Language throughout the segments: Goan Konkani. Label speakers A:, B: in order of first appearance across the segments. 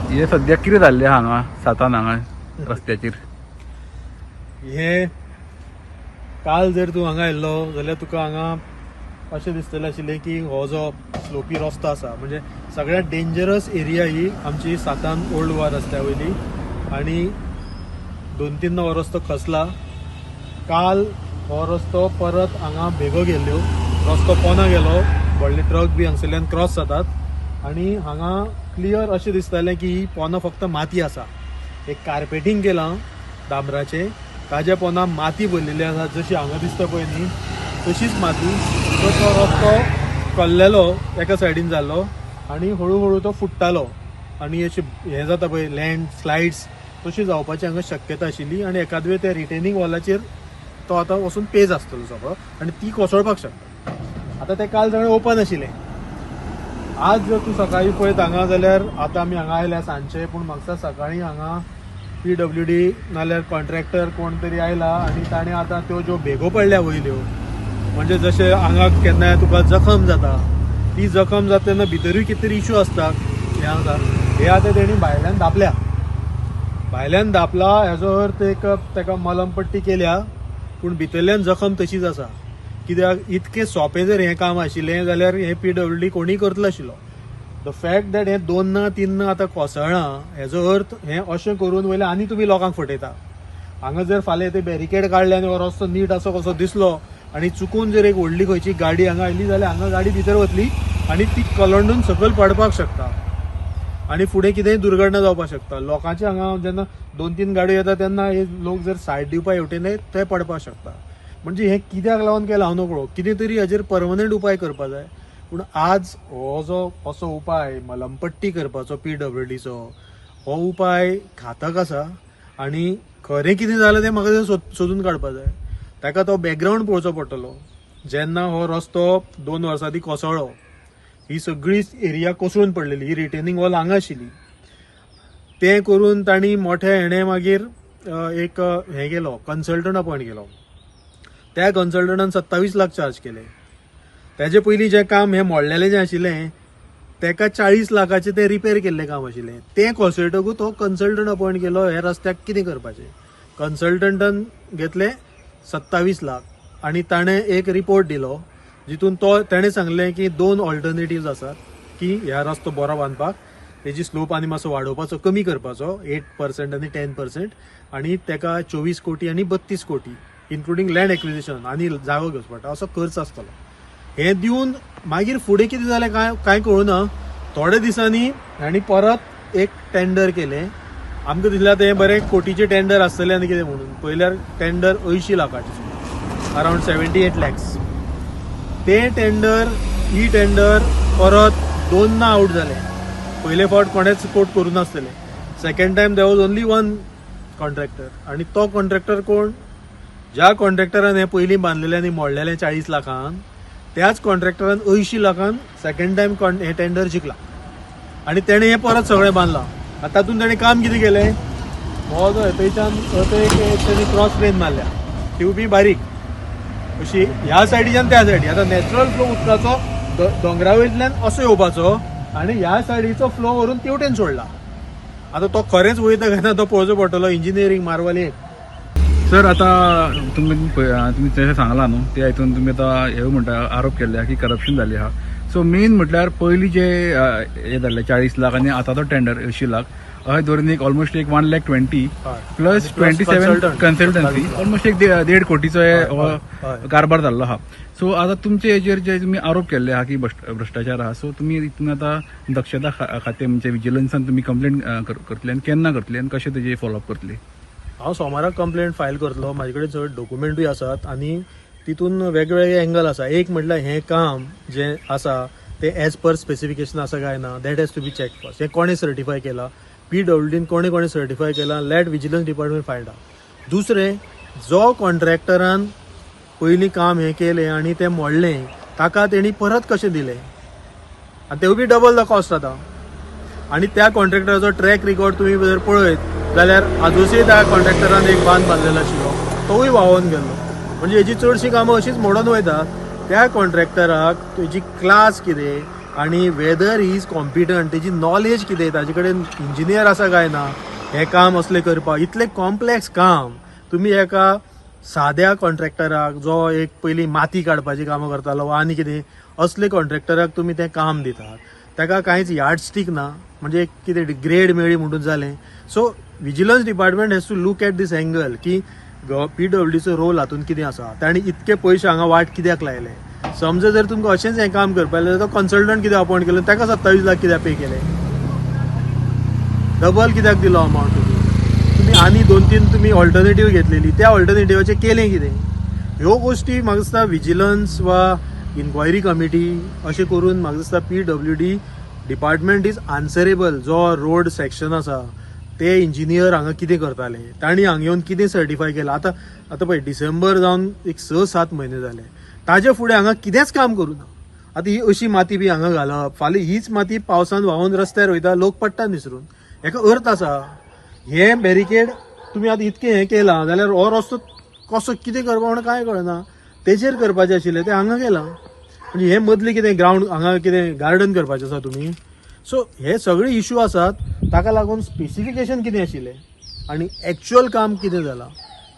A: हे सद्याक कितें जाल्लें आहा हांगा सातान हांगा रस्त्याचेर?
B: हे काल जर तूं हांगा आयिल्लो जाल्यार तुका हांगा अशें दिसतलें आशिल्लें की हो जो स्लोपी रस्तो आसा, म्हणजे सगळ्यात डेंजरस एरिया ही आमची सातान ओल्ड गोवा रस्त्या वयली आनी 2-3 हो रस्तो खसला. काल हो रस्तो परत हांगा भेगो गेल्ल्यो, रस्तो पोना गेलो, व्हडले ट्रक बी हांगसरल्यान क्रॉस जातात आनी हांगा क्लियर अशें दिसतालें की ही पोना फक्त माती आसा. एक कार्पेटींग केलां डांबराचें, ताज्या पोना माती भरलेली आसा, जशी हांगा दिसता पळय न्ही तशीच माती. सो तो रस्तो कल्लेलो एका सायडीन जाल्लो आनी हळू हळू तो फुट्टालो आनी अशें हें जाता पळय लँड स्लायड्स तशी जावपाची हांगा शक्यता आशिल्ली आनी एकाद वेळ त्या रिटेनींग वॉलाचेर तो आतां वचून पेज आसतलो सगळो आनी ती कोसळपाक शकता. आतां तें काल सगळें ओपन आशिल्लें. आज जर तूं सकाळीं पळयत हांगा जाल्यार आतां आमी हांगा आयल्या सांजचे, पूण म्हाका सकाळीं हांगा पीडब्ल्यूडी नाल्यार कॉन्ट्रॅक्टर कोण तरी आयला आनी ताणें आतां त्यो ज्यो भेगो पडल्या वयल्यो, म्हणजे जशें आंगाक केन्नाय तुका जखम जाता, ती जखम जाता तेन्ना भितरूय कितें तरी इशू आसता, हें आसा हे आतां तेणी भायल्यान धापल्या, भायल्यान धापला हेजो अर्थ एक ताका मलम पट्टी केल्या, पूण भितरल्यान जखम तशीच आसा. कित्याक इतकें सोंपें जर हें काम आशिल्लें जाल्यार हें पीडब्ल्यूडी कोणूय करतलो आशिल्लो. The fact that हें 2 ना 3 ना आतां कोसळ्ळां हेजो अर्थ हें अशें करून वयल्यान आनी तुमी लोकांक फटयता. हांगा जर फाल्यां ते बॅरिकेड काडले आनी हो रस्तो नीट असो कसो दिसलो आनी चुकून जर एक व्हडली खंयची गाडी हांगा आयली जाल्यार हांगा गाडी भितर वतली आनी ती कलंडून सकयल पडपाक शकता आनी फुडें कितेंय दुर्घटना जावपाक शकता. लोकांचे हांगा जेन्ना 2-3 गाडयो येता तेन्ना हे लोक जर सायड दिवपा हेवटेन ते पडपाक शकता. म्हणजे हें कित्याक लागून केलां हांव नकळो, कितें तरी हाजेर परमनंट उपाय करपा जाय. पूण आज हो जो असो उपाय मलमपट्टी करपाचो पीडब्ल्यूडीचो हो उपाय घातक आसा आनी खरें कितें जालें तें म्हाका सोदून काडपा जाय. ताका तो बॅकग्रावंड पळोवचो पडटलो. जेन्ना हो रस्तो 2 वर्सां आदीं कोसळ्ळो, ही सगळी एरिया कोसळून पडलेली, ही रिटेनिंग वॉल हांगा आशिल्ली, तें करून तांणी मोठ्या हेणें मागीर एक हें केलो, कन्सल्टंट अपॉयंट केलो. त्या कन्सल्टंटान 27 लाख चार्ज केले. तेजे पयलीं जें काम हें मोडलेलें जें आशिल्लें तेका 40 लाखाचें तें रिपेर केल्लें काम आशिल्लें, तें कोसळटकूच तो कन्सल्टंट अपॉयंट केलो. हे रस्त्याक कितें करपाचें, कन्सल्टंटान घेतले 27 लाख आनी ताणें एक रिपोर्ट दिलो जितून तो तेणें सांगलें की 2 ऑल्टरनेटिव्स आसात की ह्या रस्तो बरो बांदपाक, तेजी स्लोप आनी मातसो वाडोवपाचो, कमी करपाचो 8% आनी 10% आनी तेका 24 कोटी आनी 32 कोटी इन्क्लुडींग लँड एक्विजिशन आनी जागो घेवचो पडटा असो खर्च आसतलो. हें दिवन मागीर फुडें कितें जालें कांय कांय कळुना. थोडे दिसांनी हांणी परत एक टेंडर केलें. आमकां दिसलें आतां हें बरें कोटीचें टेंडर आसतलें आनी कितें म्हणून, पळयल्यार टेंडर 80 लाखाचें, अरावंड 78 लॅक्स. तें टेंडर ई टेंडर परत 2 आउट जालें. पयले फावट कोणेच कोट करूं नासतलें. Second time there was only 1 contractor आनी तो कॉन्ट्रॅक्टर कोण, ज्या कॉन्ट्रॅक्टरान हें पयलीं बांदलेलें आनी मोडलेलें 40 लाखान, त्याच कॉन्ट्रॅक्टरान 80 लाखान सेकंड टायम हें टेंडर जिखलां आनी तेणें हें परत सगळें बांदलां. आतां तातूंत तेणें काम कितें केलें, हो जो थंयच्यान थंय एक तेणी क्रॉस लेन मारल्या, तिवूय बी बारीक अशी ह्या सायडीच्यान त्या सायडी. आतां नॅचरल फ्लो उदकाचो दोंगरा वयल्यान असो येवपाचो आनी ह्या सायडीचो फ्लो व्हरून तेवटेन सोडला. आतां तो खरेंच वयता काय ना तो पळोवचो पडटलो, इंजिनियरींग मारवाली एक.
A: सर आतां तुमी जशें सांगलां न्हू ते हितून तुमी आतां हे म्हणटा आरोप केल्ले की करप्शन जाल्ली आहा. सो मेन म्हटल्यार पयलीं जे हे जाल्ले 40 लाख आनी आतां तो टेंडर 80 लाख अशें धरून एक ऑलमोस्ट एक 1,20,000 प्लस 27 कन्सल्टन्सी ऑलमोस्ट एक 1.5 कोटीचो हे कारभार जाल्लो आहा. सो आतां तुमचे हेजेर जे तुमी आरोप केल्ले आहा की भ्रश्टाचार आहा, सो तुमी हितून आतां दक्षता खातें म्हणजे विजिलन्सान तुमी कंप्लेन करतले आनी केन्ना करतले आनी कशें तेजें फॉलोअप करतले?
B: हांव सोमाराक कंप्लेंट फायल करतलो. म्हाजे कडेन चड डॉक्युमेंटूय आसात आनी तितून वेगवेगळे एंगल आसा. एक म्हटल्यार हें काम जें आसा तें एज पर स्पेसिफिकेशन आसा काय ना, that has to be check first. हें कोणें सर्टिफाय केलां, पीडब्ल्यूडीन कोणें कोणें सर्टिफाय केलां, let vigilance department find out. दुसरें, जो कॉन्ट्रॅक्टरान पयलीं काम हें केलें आनी तें मोडलें ताका तेणी परत कशें दिलें आनी तेवूय बी डबल the cost आतां. आनी त्या कॉन्ट्रॅक्टराचो ट्रॅक रिकॉर्ड तुमी जर पळयत जाल्यार आजूसय त्या कॉन्ट्रॅक्टरान एक बांद बांदलेलो आशिल्लो, तोवूय व्हांवोन गेल्लो. म्हणजे हेजी चडशीं कामां अशीच मोडून वयता. त्या कॉन्ट्रॅक्टराक तेजी क्लास कितें आनी वेदर he is competent, तेजी नॉलेज कितें, ताजे कडेन इंजिनियर आसा काय ना, हें काम असलें करपाक. इतलें कॉम्प्लेक्स काम तुमी एका साद्या कॉन्ट्रॅक्टराक, जो एक पयलीं माती काडपाची कामां करतालो वा आनी कितें असले कॉन्ट्रॅक्टराक तुमी तें काम दितात, ताका कांयच यार्डस्टीक ना, म्हणजे एक कितें ग्रेड मेळ्ळी म्हणून जालें. So vigilance department has to look at this angle की पीडब्ल्यूडीचो रोल हातून कितें आसा, तांणी इतके पयशे हांगा वाट कित्याक लायले. समजा जर तुमकां अशेंच हें काम करपाक जाल्यार तो कन्सल्टंट कित्याक अपॉयंट केलो, ताका 27 लाख कित्याक पे केले, डबल कित्याक दिलो अमावंट तुमी? तुमी आनी दोन तीन तुमी ऑल्टरनेटीव घेतलेली, त्या ऑल्टरनेटिवाचें केलें कितें? ह्यो गोश्टी म्हाका दिसता विजिलन्स वा इन्क्वायरी कमिटी अशें करून म्हाका दिसता PWD department is answerable. जो रोड सेक्शन आसा ते इंजिनियर हांगा कितें करताले, तांणी हांगा येवन कितें सर्टिफाय केलां? आतां आतां पळय, डिसेंबर जावन एक 6-7 म्हयने जाले, ताजे फुडें हांगा कितेंच काम करूं ना. आतां ही अशी माती बी हांगा घालप, फाल्यां हीच माती पावसान व्हांवून रस्त्यार वयता, लोक पडटा निसरून. हेका अर्थ आसा? हें बॅरिकेड तुमी आतां इतकें हें केलां जाल्यार हो रस्तो कसो कितें करपा म्हणून कांय कळना. तेजेर करपाचें आशिल्लें तें हांगा केलां, म्हणजे हें मदलें कितें ग्रावंड, हांगा कितें गार्डन करपाचें आसा तुमी? सो हे सगळे इशू आसात, ताका लागून स्पेसिफिकेशन कितें आशिल्लें आनी एक्चुअल काम कितें जालां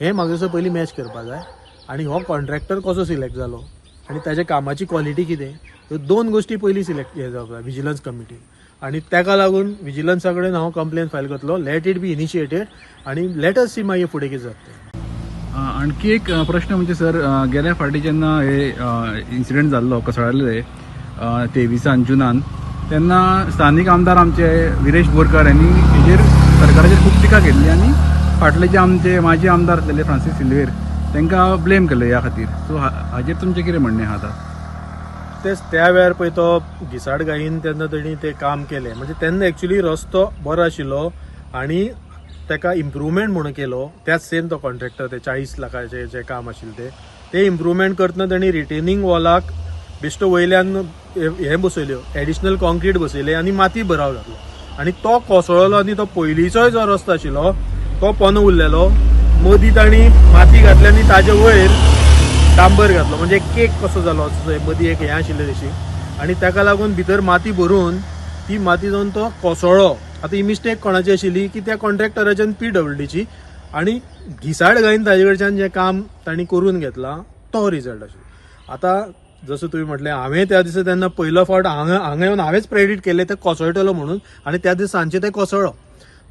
B: हें म्हाका दिसता पयलीं मॅच करपा जाय. आनी हो कॉन्ट्रॅक्टर कसो सिलेक्ट जालो आनी ताच्या कामाची क्वॉलिटी कितें, ह्यो दोन गोश्टी पयलीं सिलेक्ट हें जावपाक जाय विजिलन्स कमिटी. आनी ताका लागून विजिलन्सा कडेन हांव कंप्लेन फायल करतलो. Let it be initiated आनी let us सी मागीर फुडें कितें जाता तें.
A: आणखी एक प्रश्न म्हणजे सर, गेल्या फावटी जेन्ना हे इन्सिडंट जाल्लो कोसळ्ळे 23 जुनान, तेन्ना स्थानीक आमदार आमचे विरेश बोरकर यांनी हेजेर सरकाराचेर खूब टिका केल्ली आनी फाटले जे आमचे माजी आमदार आसलेले फ्रांसीस सिल्वेर तांकां ब्लेम केले ह्या खातीर. सो हाजेर तुमचें कितें म्हणणें आहा आतां?
B: तेच त्या वेळार पळय तो घिसाड घाईन तेन्ना तेणी तें काम केलें, म्हणजे तेन्ना एक्चुली रस्तो बरो आशिल्लो आनी ताका इम्प्रुवमेंट म्हणून केलो. त्याच सेम तो कॉन्ट्रॅक्टर, ते 40 लाखाचें जें काम आशिल्लें तें ते इम्प्रुवमेंट करतना तेणी रिटेनिंग वॉलाक बेश्टो वयल्यान हें बसयल्यो, एडिशनल कॉन्क्रीट बसयले आनी माती भराव घातलो आनी तो कोसळ्ळो. आनी तो पयलींचोय जो रस्तो आशिल्लो तो पोनो उरलेलो, मदीं तांणी माती घातली आनी ताजे वयर डांबर घातलो, म्हणजे केक कसो जालो असो, मदीं एक हें आशिल्लें तशी. आनी ताका लागून भितर माती भरून ती माती जावन तो कोसळ्ळो. आतां ही मिस्टेक कोणाची आशिल्ली की त्या कॉन्ट्रॅक्टराची आनी पीडब्ल्यूडीची, आनी घिसाड घाईन ताजे कडच्यान जें काम तांणी करून घेतलां तो रिजल्ट आशिल्लो. आतां जसं तुवें म्हटलें, हांवें त्या दिसा तेन्ना पयलो फावट हांगा हांगा येवन हांवेंच प्रेडिक्ट केलें ते कोसळटलो म्हणून आनी त्या दिसा सांजचे ते कोसळ्ळो.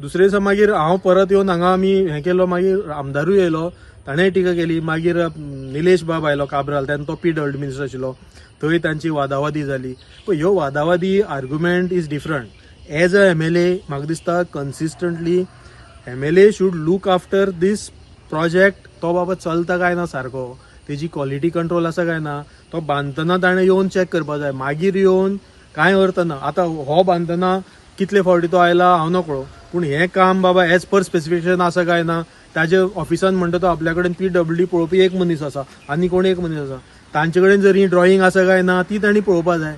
B: दुसरे दिसा मागीर हांव परत येवन हांगा आमी हें केलो, मागीर आमदारूय येयलो, ताणें टिका केली. मागीर निलेश बाब आयलो काब्राल, तेन्ना तो पीडब्ल्यूडी मिनिस्टर आशिल्लो, थंय तांची वादावादी जाली. पळय, ह्यो वादावादी, argument is different. As a MLA म्हाका दिसता consistently MLA should look after this project. तो बाबा चलता काय ना सारको, तेजी क्वॉलिटी कंट्रोल आसा काय ना, तो बांदतना ताणें येवन चॅक करपा जाय. मागीर येवन कांय अर्थ ना. आतां हो बांदतना कितले फावटी तो आयला हांव नकळो, पूण हें काम बाबा एज पर स्पेसिफिकेशन आसा काय ना, ताजे ऑफिसान म्हणटा तो आपल्या कडेन पीडब्ल्यूडी पळोवपी एक मनीस आसा आनी कोण एक मनीस आसा, तांचे कडेन जर ही ड्रॉइंग आसा काय ना ती तांणी पळोवपा जाय.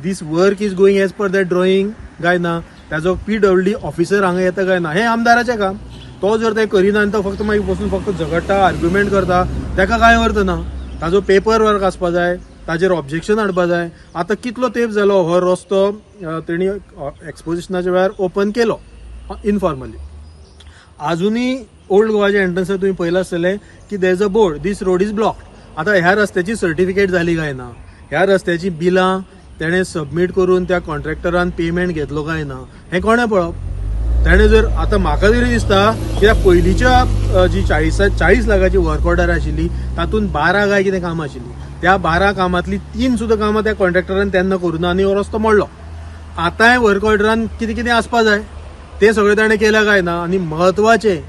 B: This work is going as per that drawing काय ना, ताजो पीडब्ल्यूडी ऑफिसर हांगा येता काय ना, हें आमदाराचें काम. तो जर तें करिना आनी तो फक्त मागीर बसून फक्त झगडटा, आर्ग्युमेंट करता, ताका कांय अर्थ ना. ताजो पेपर वर्क आसपा जाय, ताजेर ऑब्जेक्शन हाडपा जाय. आतां कितलो तेंप जालो हो रस्तो तेणी एक्सपोजिशनाच्या वेळार ओपन केलो इनफॉर्मली, अजुनूय ओल्ड गोवाच्या एंट्रन्सार तुमी पळयलां आसतलें की there is a board, this road is blocked. आतां ह्या रस्त्याची सर्टिफिकेट जाली काय ना, ह्या रस्त्याची बिलां तेणें सबमीट करून त्या कॉन्ट्रॅक्टरान पेमेंट घेतलो काय ना, हें कोणें पळोवप? तेणें जर आतां म्हाका तरी दिसता कित्याक पयलींच्या जी 40 लाखाची वर्क ऑर्डर आशिल्ली तातूंत 12 काय कितें कामां आशिल्लीं, त्या 12 कामांतली तीन सुद्दां कामां त्या कॉन्ट्रॅक्टरान तेन्ना करूं ना आनी हो रस्तो मोडलो. आतांय वर्क ऑर्डरान कितें कितें आसपा जाय ते सगळें ताणें केलां काय ना. आनी म्हत्वाचें,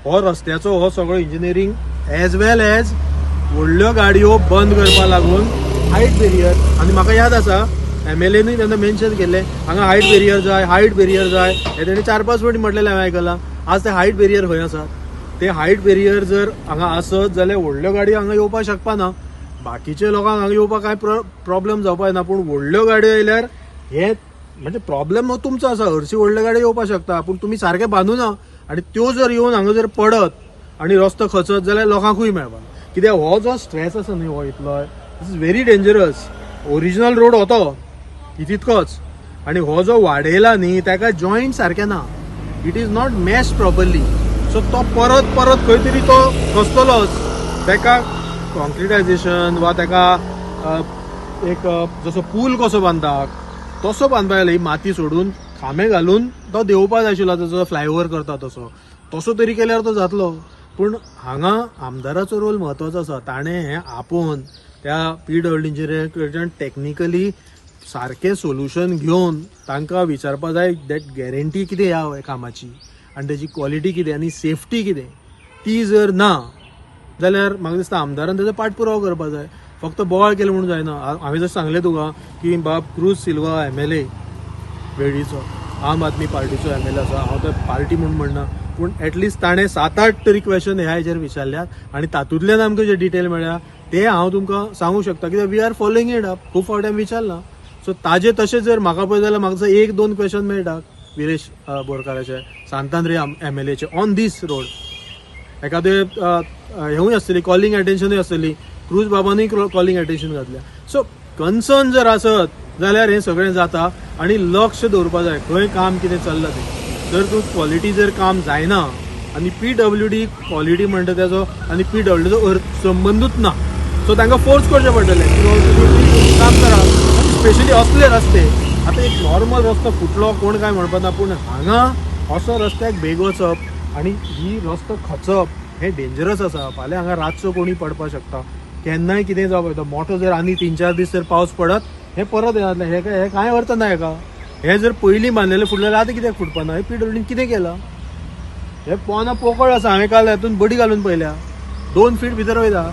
B: हो रस्त्याचो हो सगळो इंजिनियरींग एज वेल एज व्हडल्यो गाडयो बंद करपा लागून हायट बेरियर, आनी म्हाका याद आसा एमएलएनूय तेन्ना मेन्शन केल्लें, हांगा हायट बेरियर जाय, हायट बेरियर जाय, हें तेणी चार पांच फावटी म्हटलेलें हांवें आयकलां. आज ते हायट बेरियर खंय आसा? ते हायट बेरियर जर हांगा आसत जाल्यार व्हडल्यो गाडयो हांगा येवपाक शकपा ना. बाकीच्या लोकांक हांगा येवपाक कांय प्रॉब्लम जावपाक ना, पूण व्हडल्यो गाडयो येयल्यार हे म्हणजे प्रॉब्लम हो तुमचो आसा. हरशी व्हडल्यो गाडयो येवपाक शकता, पूण तुमी सारकें बांदूना आनी त्यो जर येवन हांगा जर पडत आनी रस्तो खचत जाल्यार लोकांकूय मेळपाक. कित्याक हो जो स्ट्रेस आसा न्ही हो इतलो, this is very dangerous. Original road हो तो. तितकोच. आनी हो जो वाडयला न्ही, ताका जॉयंट सारकें ना. It is not mesh properly, so तो परत परत खंय तरी तो कसतलोच. ताका कॉन्क्रिटायझेशन वा ताका एक जसो पूल कसो बांदता तसो बांदपाक जाय. ही माती सोडून खांबे घालून तो देंवोवपा जाय आशिल्लो, जसो फ्लायओवर करता तसो. तसो तरी केल्यार तो जातलो. पूण हांगा आमदाराचो रोल म्हत्वाचो आसा. ताणें हें आपोवन त्या पी डब्ल्यू इंजिनियर कडच्यान टॅक्निकली सारकें सोल्युशन घेवन तांकां विचारपा जाय, that guarantee कितें ह्या कामाची आनी तेजी क्वॉलिटी कितें आनी सेफ्टी कितें. ती जर ना जाल्यार म्हाका दिसता आमदारान तेजो पाठपुरावो करपा जाय. फक्त बोवाळ केलो म्हणून जायना. हांवें जशें सांगलें तुका की बाब क्रूज सिल्वा एमएलए वेळ्ळीचो, आम आदमी पार्टीचो एमएलए आसा. हांव तो पार्टी म्हणून म्हणना, पूण एटलिस्ट ताणें सात आठ तरी क्वेश्चन ह्या हेजेर विचारल्यात आनी तातूंतल्यान आमकां जे डिटेल मेळ्ळ्या ते हांव तुमकां सांगूंक शकता, कित्याक we are following it up. खूब फावटी आमी विचारलां. सो ताजे तशें जर म्हाका पळय जाल्यार म्हाका एक दोन क्वेश्चन मेळटा विरेश बोरकाराचे, सांतांद्रे एमएलएचे ऑन दीस रोड. एखादे हेवूय आसतली, कॉलिंग अटेन्शनूय आसतली. क्रूज बाबानूय कॉलिंग अटेन्शन घातल्या. सो कन्सर्न जर आसत जाल्यार हें सगळें जाता आनी लक्ष दवरपा जाय खंय काम कितें चल्लां तें. जर तूं क्वॉलिटी जर काम जायना आनी पीडब्ल्यूडी क्वॉलिटी म्हणटा तेजो आनी पीडब्ल्यूडीचो अर्थ संबंदूच ना. सो तांकां फोर्स करचें पडटलें की बाबा तुमी काम करा, स्पेशली असले रस्ते. आतां एक नॉर्मल रस्तो फुटलो, कोण कांय म्हणपा ना, पूण हांगा असो रस्त्याक बेग वचप आनी ही रस्तो खचप हें डेंजरस आसा. फाल्यां हांगा रातचो कोणी पडपाक शकता, केन्नाय कितें जावपाक शकता. मोठो जर आनी 3-4 दीस जर पावस पडत, हें परत हें जातलें. हें काय, हें कांय अर्थ ना हेका. हें जर पयलीं बांदलेलें फुडलें जाल्यार आतां कित्याक फुटपा ना? हें पीडब्ल्यूडीन कितें केलां? हे पोंदा पोकळ आसा. हांवें काल हातून बडी घालून पळयल्या, 2 फीट भितर वयता.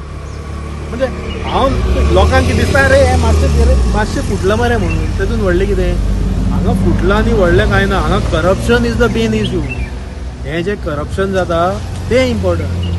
B: म्हणजे हांव लोकांक कितें दिसता, अरे हे मातशें मातशें फुटलां मरे म्हणून. तेतून व्हडलें कितें हांगा फुटलां आनी व्हडलें कांय ना. हांगा corruption is the main issue. हें जें करप्शन जाता तें इम्पॉर्टंट.